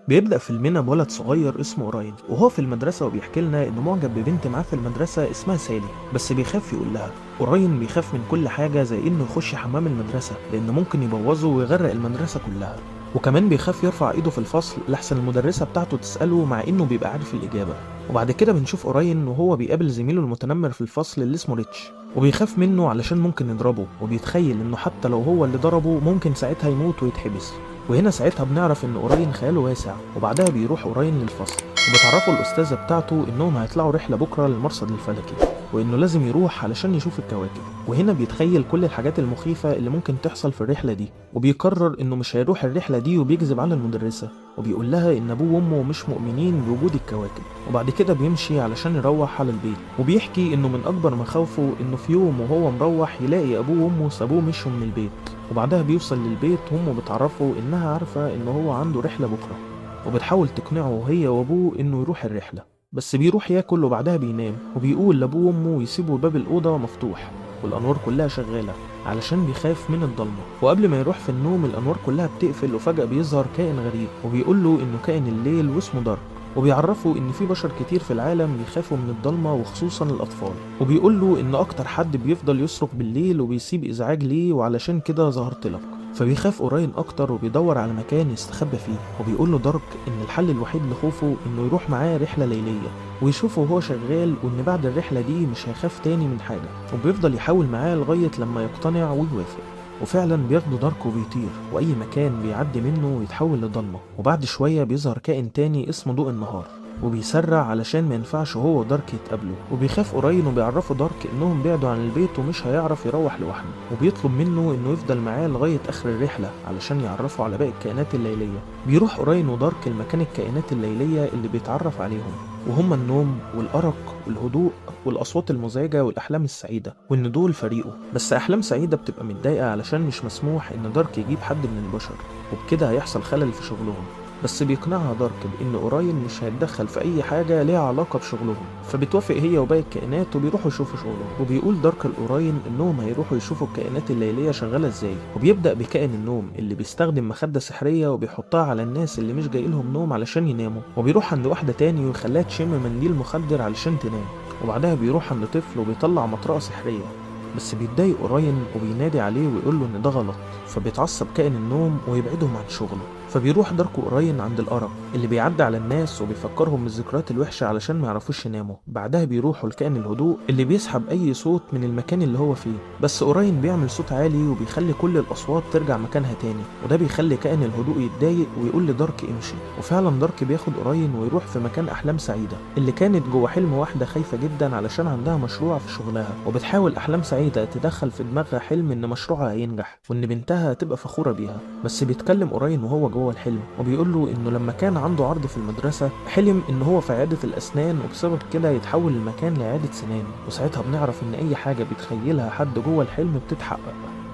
بيبدأ فيلمنا بولد صغير اسمه أوراين، وهو في المدرسة وبيحكي لنا إنه معجب ببنت معاه في المدرسة اسمها سالي، بس بيخاف يقول لها. أوراين بيخاف من كل حاجة، زي إنه يخش حمام المدرسة لأنه ممكن يبوظه ويغرق المدرسة كلها، وكمان بيخاف يرفع إيده في الفصل لحسن المدرسة بتاعته تسأله مع إنه بيبقى عارف الإجابة. وبعد كده بنشوف أوراين وهو بيقابل زميله المتنمر في الفصل اللي اسمه ريتش، وبيخاف منه علشان ممكن يضربه، وبيتخيل إنه حتى لو هو اللي ضربه ممكن ساعتها يموت ويتحبس. وهنا ساعتها بنعرف إن أوراين خياله واسع. وبعدها بيروح أوراين للفصل وبتعرفوا الأستاذة بتاعته إنهم هيطلعوا رحلة بكرة للمرصد الفلكي، وإنه لازم يروح علشان يشوف الكواكب. وهنا بيتخيل كل الحاجات المخيفة اللي ممكن تحصل في الرحلة دي، وبيقرر إنه مش هيروح الرحلة دي، وبيكذب على المدرسة وبيقول لها إن أبوه وأمه مش مؤمنين بوجود الكواكب. وبعد كده بيمشي علشان يروح على البيت، وبيحكي إنه من أكبر مخاوفه إنه في يوم وهو مروح يلاقي أبوه وأمه سابوه مشوا من البيت. وبعدها بيوصل للبيت وأمه بتعرفه إنها عارفة إنه هو عنده رحلة بكرة، وبتحاول تقنعه هي وأبوه إنه يروح الرحلة، بس بيروح ياكل وبعدها بينام، وبيقول لأبوه وأمه يسيبوا باب الأوضة مفتوح والأنوار كلها شغالة علشان بيخاف من الضلمة. وقبل ما يروح في النوم الأنوار كلها بتقفل، وفجأة بيظهر كائن غريب وبيقول له إنه كائن الليل واسمه دارك، وبيعرفه إن في بشر كتير في العالم بيخافوا من الضلمة وخصوصا الأطفال، وبيقول له إن أكتر حد بيفضل يصرخ بالليل وبيسيب إزعاج ليه، وعلشان كده ظهرت لك. فبيخاف أوراين أكتر وبيدور على مكان يستخبى فيه، وبيقول له دارك إن الحل الوحيد لخوفه إنه يروح معاه رحلة ليلية ويشوفه وهو شغال، وإن بعد الرحلة دي مش هيخاف تاني من حاجة. وبيفضل يحاول معاه لغاية لما يقتنع ويوافق، وفعلا بياخده دارك وبيطير، وأي مكان بيعدي منه يتحول لضلمة. وبعد شوية بيظهر كائن تاني اسمه ضوء النهار، وبيسرع علشان ما ينفعش هو ودارك يتقابلوا. وبيخاف أوراين وبيعرفوا دارك إنهم بعدوا عن البيت ومش هيعرف يروح لوحده، وبيطلب منه إنه يفضل معاه لغاية آخر الرحلة علشان يعرفوا على باقي الكائنات الليلية. بيروح أوراين ودارك لمكان الكائنات الليلية اللي بيتعرف عليهم، وهم النوم والأرق والهدوء والأصوات المزعجة والأحلام السعيدة، وإن دول فريقه. بس أحلام سعيدة بتبقى متضايقة علشان مش مسموح إن دارك يجيب حد من البشر، وبكده هيحصل خلل في شغلهم. بس بيقنعها دارك بإن أوراين مش هيتدخل في أي حاجة ليها علاقة بشغلهم، فبتوافق هي وباقي الكائنات وبيروحوا يشوفوا شغلهم. وبيقول دارك لأوراين إنهم هيروحوا يشوفوا الكائنات الليلية شغالة إزاي، وبيبدأ بكائن النوم اللي بيستخدم مخدة سحرية وبيحطها على الناس اللي مش جاي لهم نوم علشان يناموا. وبيروح عند واحدة تاني ويخليها تشم منديل مخدر علشان تنام. وبعدها بيروح عند طفل وبيطلع مطرقة سحرية، بس بيتضايق أوراين وبينادي عليه ويقول له إن ده غلط، فبيتعصب كائن النوم ويبعدهم عن شغله. فبيروح دارك وأوراين عند الأرق اللي بيعدي على الناس وبيفكرهم بالذكريات الوحشة علشان ما يعرفوش يناموا. بعدها بيروحوا لكائن الهدوء اللي بيسحب أي صوت من المكان اللي هو فيه، بس أوراين بيعمل صوت عالي وبيخلي كل الأصوات ترجع مكانها تاني، وده بيخلي كائن الهدوء يتضايق ويقول لدارك امشي. وفعلا دارك بياخد أوراين ويروح في مكان أحلام سعيدة اللي كانت جوه حلم واحدة خايفة جدا علشان عندها مشروع في شغلها، وبتحاول أحلام سعيدة تدخل في دماغها حلم إن مشروعها هينجح وإن بنتها هتبقى فخورة بيها. بس بيتكلم أوراين وهو جوه الحلم وبيقول له إنه لما كان عنده عرض في المدرسة حلم إن هو في عيادة الأسنان، وبسبب كده يتحول المكان لعيادة سنان. وساعتها بنعرف إن أي حاجة بيتخيلها حد جوه الحلم بتتحقق.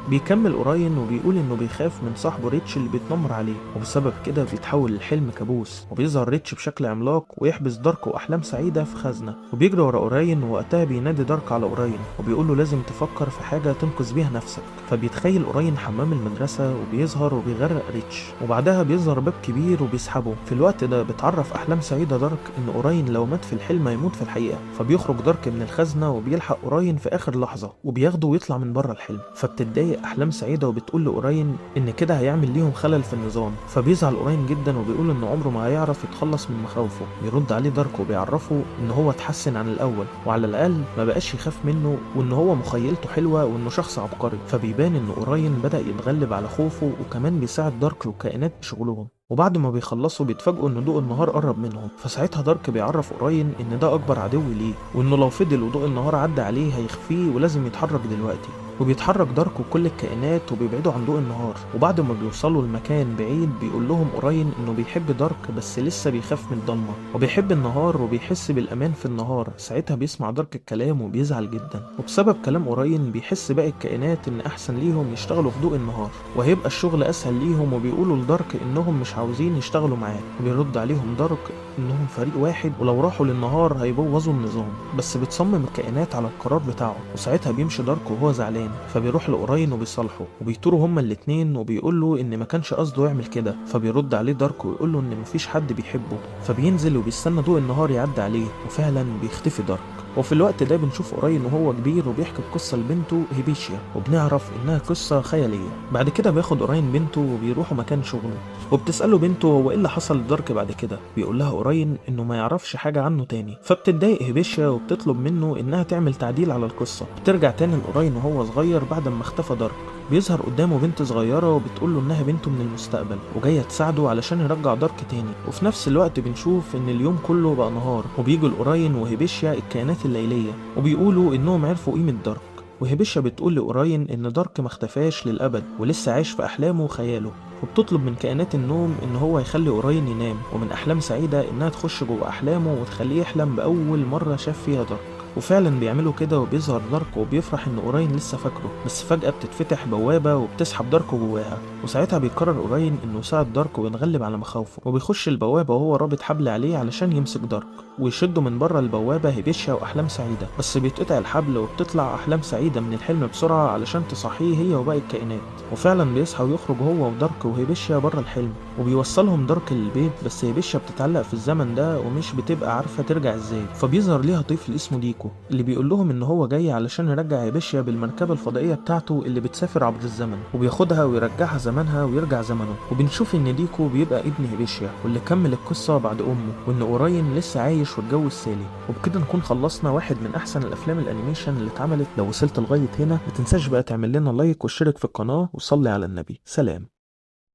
بيكمل أوراين وبيقول إنه بيخاف من صاحبه ريتش اللي بيتنمر عليه، وبسبب كده بيتحول الحلم كابوس، وبيظهر ريتش بشكل عملاق ويحبس دارك وأحلام سعيدة في خزنة، وبيجري ورا أوراين. ووقتها بينادي دارك على أوراين وبيقول له لازم تفكر في حاجة تنقذ بيها نفسك. فبيتخيل أوراين حمام المدرسة وبيظهر وبيغرق ريتش، وبعدها بيظهر باب كبير وبيسحبه. في الوقت ده بتعرف أحلام سعيدة دارك إن أوراين لو مات في الحلم هيموت في الحقيقة، فبيخرج دارك من الخزنة وبيلحق أوراين في آخر لحظة وبياخده ويطلع من بره الحلم. فبتتضايق أحلام سعيدة وبتقول لأوراين إن كده هيعمل ليهم خلل في النظام، فبيزعل أوراين جدا وبيقول إن عمره ما هيعرف يتخلص من مخاوفه. بيرد عليه دارك وبيعرفه إن هو اتحسن عن الأول وعلى الأقل ما بقاش يخاف منه، وإن هو مخيلته حلوة وإنه شخص عبقري. فبيبان إن أوراين بدأ يتغلب على خوفه، وكمان بيساعد دارك والكائنات بشغلهم. وبعد ما بيخلصوا بيتفاجئوا ان ضوء النهار قرب منهم، فساعتها دارك بيعرف أوراين ان ده اكبر عدو ليه، وانه لو فضل وضوء النهار عدى عليه هيخفيه ولازم يتحرك دلوقتي. وبيتحرك دارك وكل الكائنات وبيبعدوا عن ضوء النهار. وبعد ما بيوصلوا لمكان بعيد بيقول لهم أوراين انه بيحب دارك بس لسه بيخاف من الضلمه، وبيحب النهار وبيحس بالامان في النهار. ساعتها بيسمع دارك الكلام وبيزعل جدا، وبسبب كلام أوراين بيحس باقي الكائنات ان احسن ليهم يشتغلوا في ضوء النهار وهيبقى الشغل اسهل ليهم. وبيقولوا لدارك انهم مش عاوزين يشتغلوا معاه، وبيرد عليهم دارك انهم فريق واحد ولو راحوا للنهار هيبوظوا النظام. بس بتصمم الكائنات على القرار بتاعه، وساعتها بيمشي دارك وهو زعلان. زعلان، فبيروح لاوراين وبيصالحه وبيطيروا هما الاتنين، وبيقول له ان ما كانش قصده يعمل كده. فبيرد عليه دارك ويقول له ان مفيش حد بيحبه، فبينزل وبيستنى ضوء النهار يعدي عليه، وفعلا بيختفي دارك. وفي الوقت ده بنشوف اوراين وهو كبير وبيحكي القصة لبنته هيبيشيا، وبنعرف انها قصة خيالية. بعد كده بياخد اوراين بنته وبيروحوا مكان شغله، وبتسأله بنته هو ايه اللي حصل لدارك بعد كده. بيقول لها اوراين انه ما يعرفش حاجة عنه تاني، فبتتضايق هيبيشيا وبتطلب منه انها تعمل تعديل على القصة. بترجع تاني لاوراين وهو صغير بعد ما اختفى دارك. بيظهر قدامه بنت صغيرة وبتقول له إنها بنته من المستقبل وجاية تساعده علشان يرجع دارك تاني. وفي نفس الوقت بنشوف إن اليوم كله بقى نهار، وبيجوا الأوراين وهيبيشيا الكائنات الليلية وبيقولوا إنهم عرفوا قيمة دارك. وهيبيشيا بتقول لأوراين إن دارك ما اختفاش للأبد ولسه عايش في أحلامه وخياله، وبتطلب من كائنات النوم إن هو يخلي أوراين ينام، ومن أحلام سعيدة إنها تخش جوه أحلامه وتخليه يحلم بأول مرة شاف فيها دارك. وفعلا بيعملوا كده وبيظهر دارك وبيفرح ان اوراين لسه فاكره، بس فجأة بتتفتح بوابة وبتسحب دارك جواها، وساعتها بيقرر اوراين انه يساعد دارك ويتغلب على مخاوفه، وبيخش البوابة وهو رابط حبل عليه علشان يمسك دارك ويشده من بره البوابة هيبيشيا واحلام سعيدة. بس بيتقطع الحبل وبتطلع احلام سعيدة من الحلم بسرعة علشان تصحيه هي وباقي الكائنات، وفعلا بيصحى ويخرج هو ودارك وهيبيشيا بره الحلم، وبيوصلهم دارك للبيت. بس هيبيشيا بتتعلق في الزمن ده ومش بتبقى عارفة ترجع ازاي، فبيظهر ليها طفل اسمه ديكو اللي بيقول لهم ان هو جاي علشان يرجع هيبيشيا بالمركبة الفضائية بتاعته اللي بتسافر عبر الزمن، وبياخدها ويرجعها زمانها ويرجع زمنه. وبنشوف ان ديكو بيبقى ابن هيبيشيا واللي كمل القصة بعد امه، وان اوراين لسه عايش واتجوز سالي. وبكده نكون خلصنا واحد من احسن الافلام ال animation اللي اتعملت. لو وصلت لغاية هنا متنساش بقى تعمل لنا like واشترك في القناة وصلي على النبي. سلام.